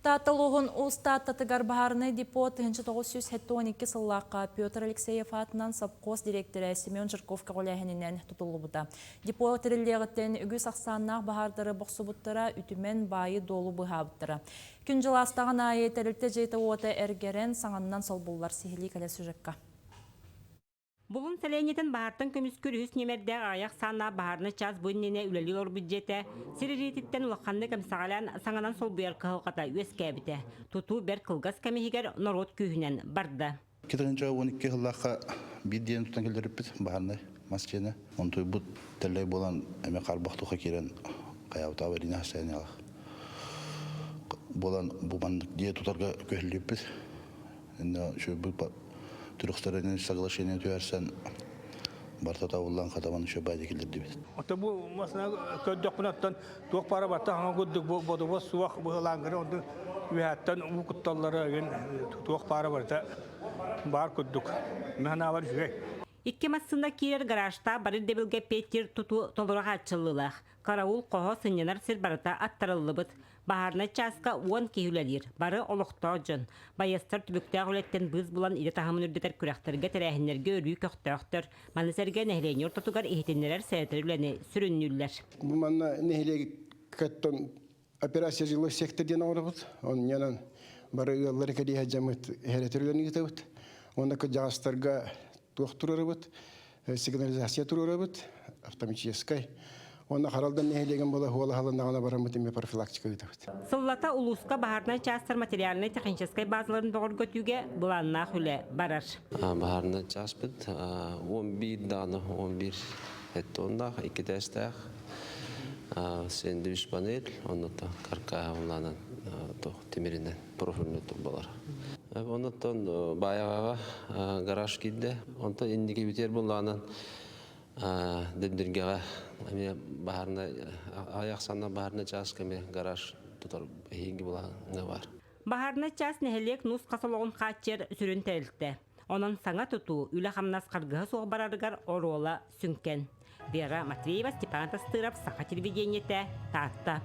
Таатта улууһун Уус Тааттатыгар баһаарынай депо 1972 сыллаахха Петр Алексеев аатынан сопхуос дириэктэрэ Семен Жирков көҕүлээһининэн тутуллубута. Депо тэриллиэҕиттэн үгүс ахсааннаах баһаардары бохсубуттара, үтүмэн баайы-дуолу быыһаабыттара. Күн-дьыл аастаҕын аайы тэрилтэ дьиэтэ-уота эргэрэн, саҥаннан солбуллар сиһилии кэлэр сюжекка. Булун сэлиэнньэтин баһаартан көмүскүүр үһүс нүөмэрдээх аҕыйах сааннаах баһаарынай чаас бу иннинэ үлэлии олорбут дьиэтэ сир илиититтэн улаханнык эмсэҕэлээн саҥанан солбуйар кыһалҕата үөскээбитэ. Тутуу бэрт кылгас кэм иһигэр норуот күүһүнэн барда. 2012 сыллаахха биир диэн тутан киллэриппит баһаарынай мас дьиэни. Онтуйбут тэллэй буолан эмэ харбах туха киирэн хайаабытаабы илиинэ хастайаныалах буолан бу маннык дьиэ тутарга күһэллибиппит. Инна үчүгэйбит трехстороннее соглашение түһэрсэн барыта табыллан хатаман үчүгэй баайда киллэрдибит. Ото бу масына көрдөхпүнэ оттон туох баара барта хаҥа курдук бу бодобуос суох быһылаангары онтон үөһэттэн уу кутталлара үөн туох баара барыта баар курдук. Мин үчүгэй. Икки массыына киирэр гаражтаах бары ирдэбилгэ эппиэттиир тутуу толору хааччыллыылаах. Караул хоһо сынньанар сир барыта аттарыллыбыт. Баһаарынай чааска 10 киһи үлэлиир, бары олохтоох дьон. Байыастар түбүктээх үлэттэн быыс булан идэ таһымын үрдэтэр күрэхтэргэ, тэрээһиннэргэ өрүү көхтөөхтөр. Маны сэргэ нэһилиэнньэ ортотугар иһитиннэрэр сэрэтэр үлэни сүрүннүүллэр. Бу манна нэһилиэккэттэн операция жилой сектор диэн оҥоробут. Онньанан бары ыаллары кэлиһэ дьамыт иһэрэтэр үлэни ыытабыт. Уонна кырдьаҕастарга туох туруорабыт, сигнализация туруорабыт, автоматическай. Уонна Харалдан нэһилиэгин буола хуолаһаланнаҕына бараммыт эмиэ профилактика ыытабыт. Сыллата улууска баһаарынай чаастар материальнай-техническэй базаларын бөҕөргөтүүгэ былааннаах үлэ барар. Баһаарынай чааспыт 11 даҕаны 11 тоннаах, икки этээстээх сэндвич панель, оннуттан каркаһа улаанан тимиринэн профильный турбалар. Оннуттан Баайаҕаҕа гараж киирдэ. Онтон инники бүтэр буллаҕынан Дэбдиргэҕэ эмиэ баһаарынай аҕыйах санна баһаарынай чааска эмиэ гараж тутар эһиги былааҥҥа баар. Баһаарынай чаас нэһилиэк нус-хас олоҕун хааччыйар сүрүн тэрилтэ. Онон саҥа тутуу, үлэ-хамнас харгыһа суох барарыгар оруола сүҥкэн. Вера Матвеева, Степан Тастыров, Саха телевидениетэ, Таатта.